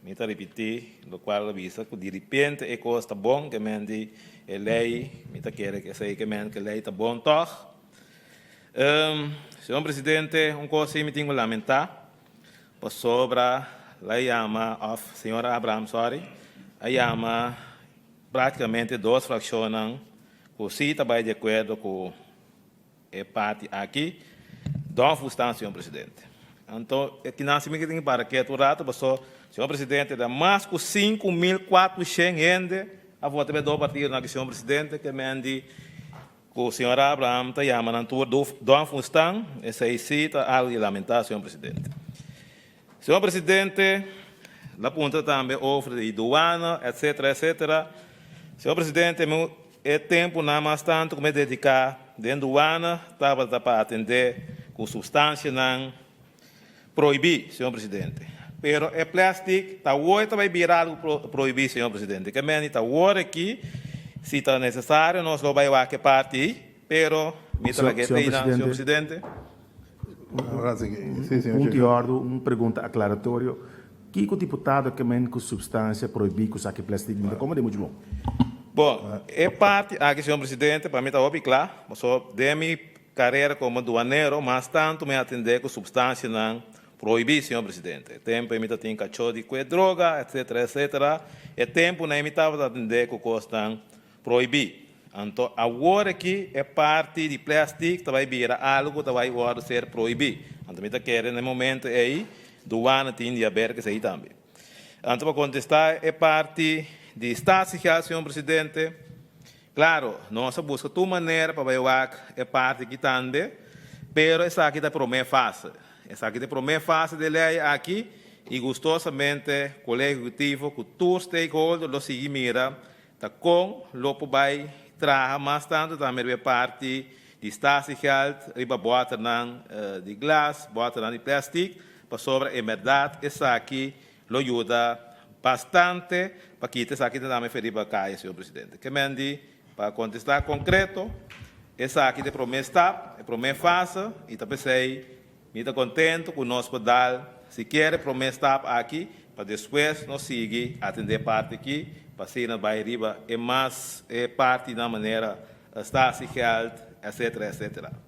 Mi ta ripití lokual a bisa ku diripente e kos ta bon, ke men di e lei, mi ta kere ku esei ke men ku e lei ta bon tòg. Señor Presidente, un kos si mi tin ku lamentá, pasobra la yama, òf señor Abraham, sorry, a yama práktikamente dos frakshonnan ku si ta bai di akuerdo ku e parti aki, don fustan, señor Presidente. Anto, e kinan si mi tin para ketu un rato, paso, señor Presidente, ta mas ku 5400 hende a vota pa e dos partidonan aki, señor Presidente, ke men di ku señor Abraham ta yama nan tur don fustan, esei si ta algu di lamentá, señor Presidente. Señor Presidente, la puntra tambe over di duana, etcetera, etcetera. Señor Presidente, mi e tempunan mas tantu ku mi a dediká den duana tabata pa atendé ku supstansianan prohibí, señor Presidente. Pero e plastic ta awor ta bai bira algu prohibí, señor Presidente. Ke meni ta awor aki, si ta nesesario nos lo bai wak e parti ei, pero mi ta laga e teinan, señor Presidente. Un punto di òrdu, un pregunta aklaratorio. Kiko diputado ke men ku supstansia prohibí ku saki plèstik? Mi ta komprendé muchu bon. Bon, e parti aki, señor presidente, pa mi ta hopi kla, pasobra den mi karera komo duanero mas tantu mi a atendé ku supstansianan prohibí, señor presidente. E tempu ei mi ta tin kachó di kue droga, etsetera, etsetera. E tempunan ei mi tabata atendé ku kosnan prohibí. Anto awor aki e parti di plastic ta bai bira algo ku ta bai wòrdu ser prohibí. Anto mi ta kere na e momento ei duana tin di haber ku esei tambe. Anto pa kontestá e parti di statiegeld, señor presidente, klaro, nos a buska tur manera pa bai wak e parti aki tambe, pero esaki ta e promé fase. Esaki ta e promé fase di e lei aki i gustosamente Kolegio Ehekutivo ku tur stakeholder lo sigui mira ta kon lo por bai traha mas tantu tambe riba e parti di statiegeld, riba bòternan di glas, bòternan di plèstik, pasobra en bèrdat esaki lo yuda bastante pa kita esaki tambe for riba kaya, señor presidente. Ke men di pa kontestá konkreto, esaki ta e promé stap, e promé fase, i ta p'esei mi ta kontentu ku nos por dal sikiera e promé stap aki pa despues nos sigui atendé parti aki pa asina bai riba e mas e partinan manera statiegeld, etcetera, etcetera.